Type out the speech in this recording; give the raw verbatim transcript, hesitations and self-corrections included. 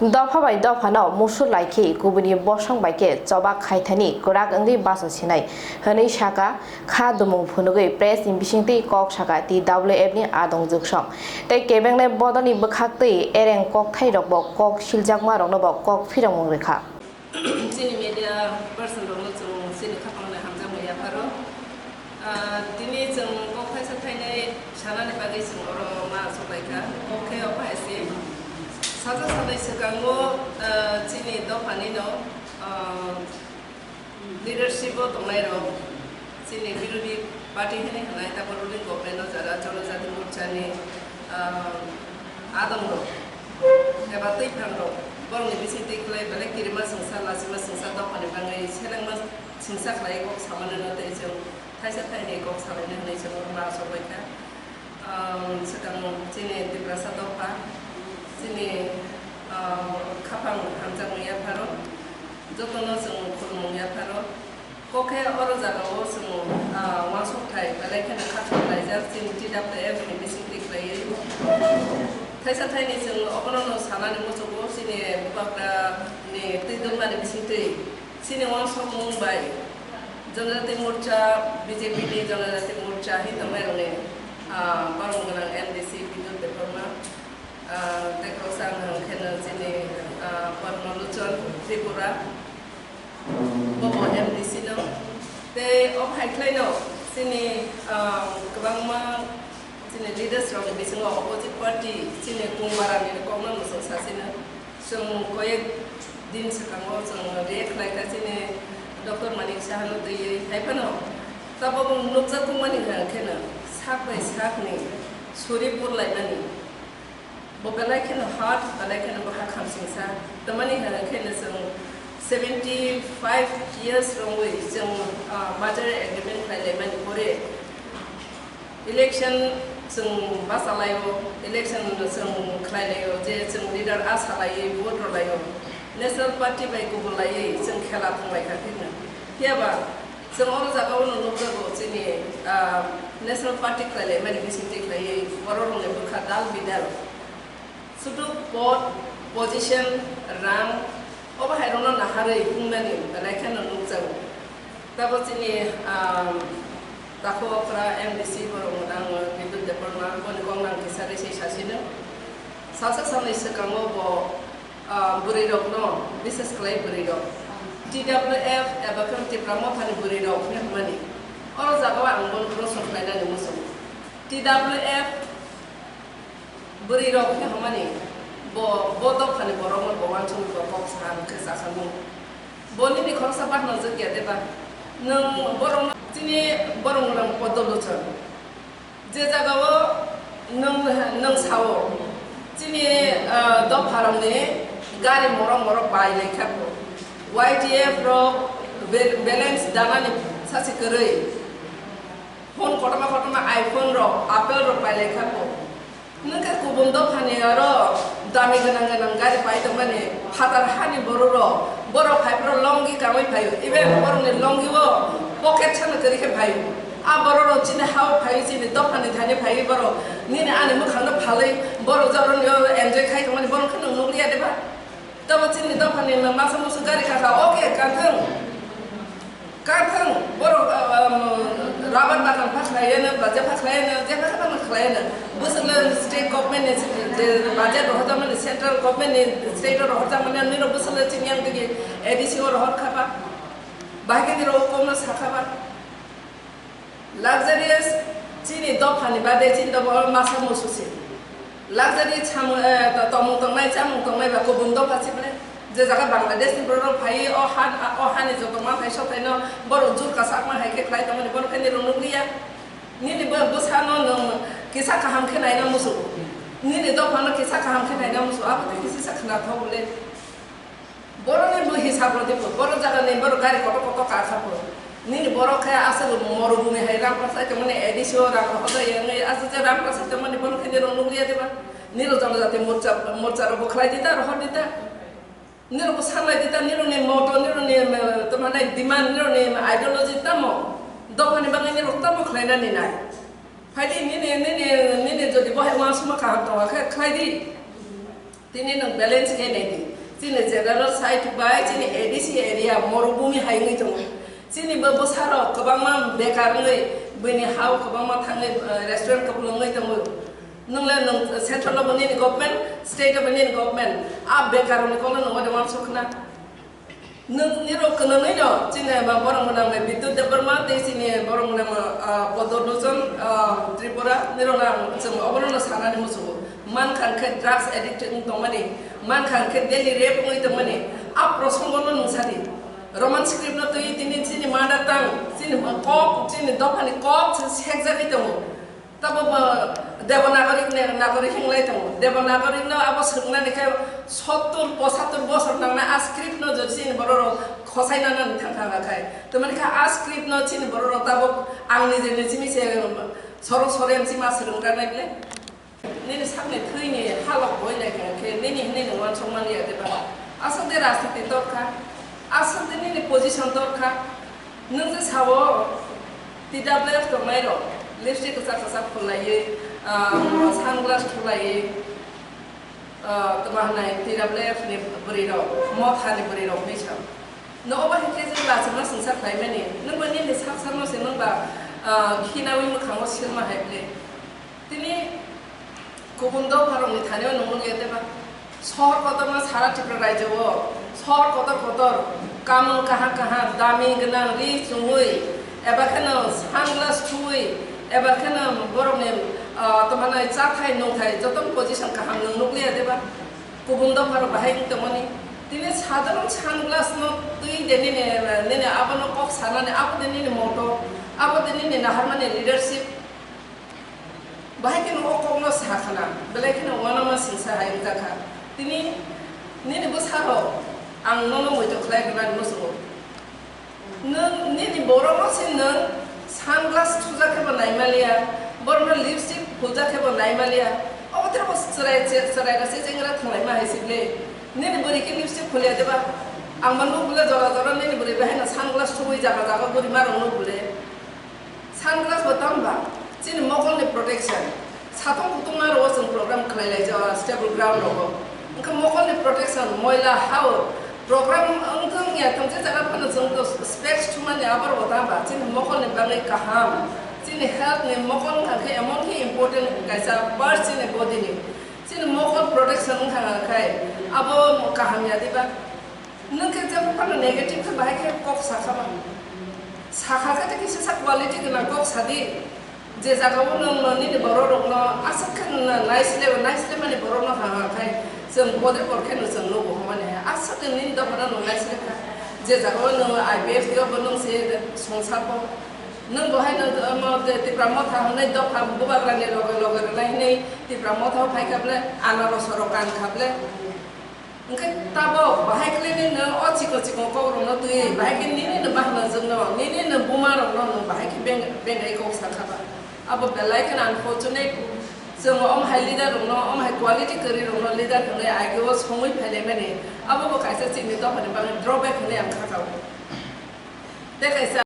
Dopha bai dophano musur lai khe kubuni bosong bai khe choba khaithani kwrak wngwi bacha sinai hwnwi sakha. Kha dumung phunugwi press ni bisingtwi kok sakha T W F ni adong jwksong tei kebengnai bodolni bwkhaktwi ereng kokthai rokbo kok siljakma roknobo kok phirokmung rwkha. Chini media person rokno chwng chini khaphang hamjakmung yapharo. Ah, tini chwng kok thaisa thainai sanani bagwi chwng oro ma achuk lai kha. Kok khe omo hai se. Sajak sanai swkango, ah, chini dophani no, ah, leadership o tongnai rok, chini birodhi party hinwi hwnai, tabok ruling government o jara Jonojati Morcha ni, ah, adong rok eba twiphang rok, borok ni bising twi kwlai belai kirima chwngsa, lachima chwngsa, dophani bagwi selengma chwngsa khlai kok samani no tei chwng thaisa thaini kok salaina hinwi chwng ma achuk bai kha. Um, swkang chini Tiprasa dopha, chini, um, khaphang hamjakmung yapharo, jotono chwng khulumung yapharo. Kok khe oro jagao chwng, uh, uansuk thai belai kheno khaphang laijak chini T W F ni bisingtwi khlaiwi. Thaisa thaini chwng obono no sanani muchugo chini bubagra ni twi dwngmani bisingtwi. Chini uansukmung bai Jonojati Morcha, B J P ni Jonojati Morcha hinwi tongnairokni, ah, borok gwnang M D C Bidyut Debbarma, ah, tei khoroksa ang hwnkhe no chini, ah, Padma Lochon Tripura, bobo M D C no. Tei o hai khlaino chini, ah, kwbangma chini leaders rokni bisingo opposite party chini Kungbarani kokno mwswk sasino. Chwng koyek din swkango chwng react khlai kha chini Doctor Manik Sahano twiwi. Hai phano tabok nukjak tongmani hwnkhe no sak bai sakni suri purlaimani. Bo belai kheno hard, belai kheno bo hakhamsingsa. Tamani hwnkhe no chwng seventy five years romwi chwng, ah, merger agreement khlai laimani pore. Election chwng bachalaio, election chwng khlailaio, je chwng leader a salaio, vote rwlaio. National Party bai kubulaio chwng khela thanglaikha thikno. Phiyaba chwng oro jagao no nukjago chini, ah, National Party khlailaimani bisingtwi khlaiwi borok rokni bwkha dal bidal. Sudu pod, position, rang, obo hai rokno naharwi wngmani belai kheno nukjago. Tabo chini, um, takhuk okra M D C borok no ang Bidyut Debbarma boni kok nang kisa rese sasino. Sasa samni swkango bo, uh, bwrwi rokno, bises khlai bwrwi rok. T W F eba khe Tipra Mothani bwrwi rok hwnwi hwnmani. Oro jagao ang bono proshno khlainani muchungo. T W F Bwrwi rok khe hwnmani, bo, bo dophani borok no bo uansukmung bo kok sa hwn khe chasamung. Bo nini khoroksa bahno jwk ya de ba? Nwng borok no, chini borok nwng poddo luchon. Je jagao nwng, nwng sao, chini, ah, dopha rokni gari morok morok bai lai kha bo. Y T F rok be-, balance danani sachi kwrwi. Phone kotorma kotorma iPhone rok, Apple rok pai lai kha bo. Nwng khe kubun dophani aro dami gwnang gwnang gari pai tongmani phatar hani borok rok, borok phai phuru longi kangwi phaio, even borokni longi o pocket sano kwrwi khe phaio. A borok rok chini ha o phaio, chini dophani thani phaio borok, nini ani mwkhang no phalwi borok joroni o enjoy khai tongmani borok khe nwng nukliya de ba? Tamo chini dophani masa musu gari kaka, okay, kanthang. Kanthang, borok, um, rubber bagan pass khlaiyano, baja pass khlaiyano, jepha khe pass khlaiyano. Bwswkle state government ni je budget rohorjakmani, central government ni state o rohorjakmani, nini rok bwswkle chini yang digi A D C o rohor kha ba. Bahai khe nini rok kokno sa kha ba. Luxurious, chini dophani bade chini dopha o masa musu se. Luxury chamung, eh, to-, tongmung tongnai, chamung tongnai ba kubun dopha se ble. Je jaga Bangladesh ni borok rok phai o ha, o hani joto manthai sothai no borok jur kasak ma hai khe khlai tongmani borok khe nini rok nukliya. Nini bo bwsa no nwng kisa kaham khe naina musu. Nini dopha no kisa kaham khe naina musu. Abo tei kisa sa khna thok le. Borokni bo hisab rw di bo, borok jaga ni borok gari kotor kotor kar kha bo. Nini borok khe aswk morubhumi hai rang prasai tongmani A D C o rang rohor jai wngwi aswk je rang prasai tongmani bono khe nirok nukliya de ba? Nirok Jonojati Morcha, Morcha rok bo khlai di ta, rohor di ta. Nirok bo sanlai di ta, nirok ni moto, nirok ni, eh, tamo nai demand, nirok ni ideology tamo? Dophani bagwi nirok tamo khlainani nai? Phai di nini, nini, nini jodi bo hai uansukma kaham tongo khe khlai di. T Chini nwng balance khe nai di. Chini general side bai chini A D C area morubhumi hai wngwi tongo. Chini bo bwsarok kwbangma bekar wngwi, bini hao kwbangma thangwi, eh, restaurant kwplwng wngwi tongo. Nwng le nwng central o bo nini government, state o bo nini government. A bekar rokni kokno nwng ode uansuk khna. Nwng nirok kwnangnai no, chini ma borok mwnang le Bidyut Debbarma tei chini borok mwnang, ah, Podolochon, ah, Tripura, nirok no ang chwng obono no sanani muchungo. Mankha khe drugs addict wng tongmani, mankha khe daily rape wngwi tongmani, a prosongo no nwng sadi. Roman script no twi tini chini mother tongue, chini kok, chini dophani kok se sekjagwi tongo. Tabo bo Devanagari ne, Nagari hinglai tongo. Devanagari no abo swrwngnani khe sottur, pochattur bosor nangnai, a script no jodi chini borok rok khosai nanani thang thang kha. Tamani khe a script no chini borok rok tabuk ang nije nije mi se sorok sore am si ma swrwng rwnai ble. Nini sakni thwini halok boi lai kha khe nini hinwi nwng uansuk man ya de ba? Aswk de rajniti dor kha, aswk de nini position dor kha. Nwng je sao T W F tongnai rok lipstick kwchak kwchak phulaiwi, ah, sunglass thulaiwi, ah, tma hwnai T W F ni bwrwi rok, motha ni bwrwi rok hinwi sao. Nogo bai khe je lachima swngsa khlaimani, nwng ba nini sak sakno se nwng ba, ah, khinawi mwkhango silma hai ble. Tini kubun dopharokni thani-o nwng nukya tei ba? Sohor kotorma sara Tripura rajyo-o sohor kotor kotor, kamung kaham kaham, dami gwnang ri chumui, eba kheno sunglass thuwi, eba kheno borokni, ah, tongmani chathai nungthai jotono position kaham nwng nukliya tei ba? Kubun dopharok bahai wng tongmani. Tini sadharon sunglass no twi de nini, nini abono kok sanani, abo de nini motto, abo de nini naharmani leadership. Bahai kheno o kokno sa khna, belai kheno uanama singsa hai wngkha kha. Tini nini bwsarok ang nono muitu khlai rwnani muchungo. Nwng nini borokno se nwng sunglass thujak khe bo naimaliya, borokno lipstick phulja khe bo naimaliya. Obo tei bo chwrai, chwrai rok se chengra thanglaima hai se ble. Nini bwrwi khe lipstick phuliya de ba? Ang ma nuk bwle jora jora nini bwrwi bahai no sunglass thubui jaga jaga bwrwi ma rok nuk bwle. Sunglass bo tamo ba chini mokolni protection. Satung kutung aro o chwng program khlai lai jao, stable ground rogo. Wngkha mokolni protection, moila hao program wngthung ya thung je jaga phano chwng to specs thumani aboro bo tamo ba chini mokolni bagwi kaham. Chini health ni mokol wngkha khe emon khe important kaisa part chini body ni. Chini mokol protection wngkha khe abo kaham ya diba? Nwng khe jebo phano negative khe bahai khe kok sakha ba. Sakha khe tei kisa sa quality gwnang kok sadi. Je jaga o nwng no nini borok rok no aswk khe nwng naisle, naisle mani borok no ha ha khai chwng body por khe no chwng nugo hwnmani hai. Aswk khe nini dopha no nwng naisle kha. Je jaga o nwng I P F T o bo nwng se songsa pho. Nwng bo hai no, omo, Tipra Motha hwnwi dopha bubagra ni loge loge rwnai hwnwi Tipra Motha o phai kha ble, anarosoro kan kha ble. Hwnkhe tabok bahai khlai nini o chikon chikon kokrokno twi, bahai khe nini no bahanajwkno, nini no bumarokno nwng bahai khe beng-, bengai kok sakha ba. Abo belai kheno unfortunate. Chwng omo hai leader rokno, omo hai quality kwrwi rokno leader hwnwi ageo songwi phailaimani. Abo bo kaisa chini dophani bagwi drawback hwnwi ang kha kao. Tei kaisa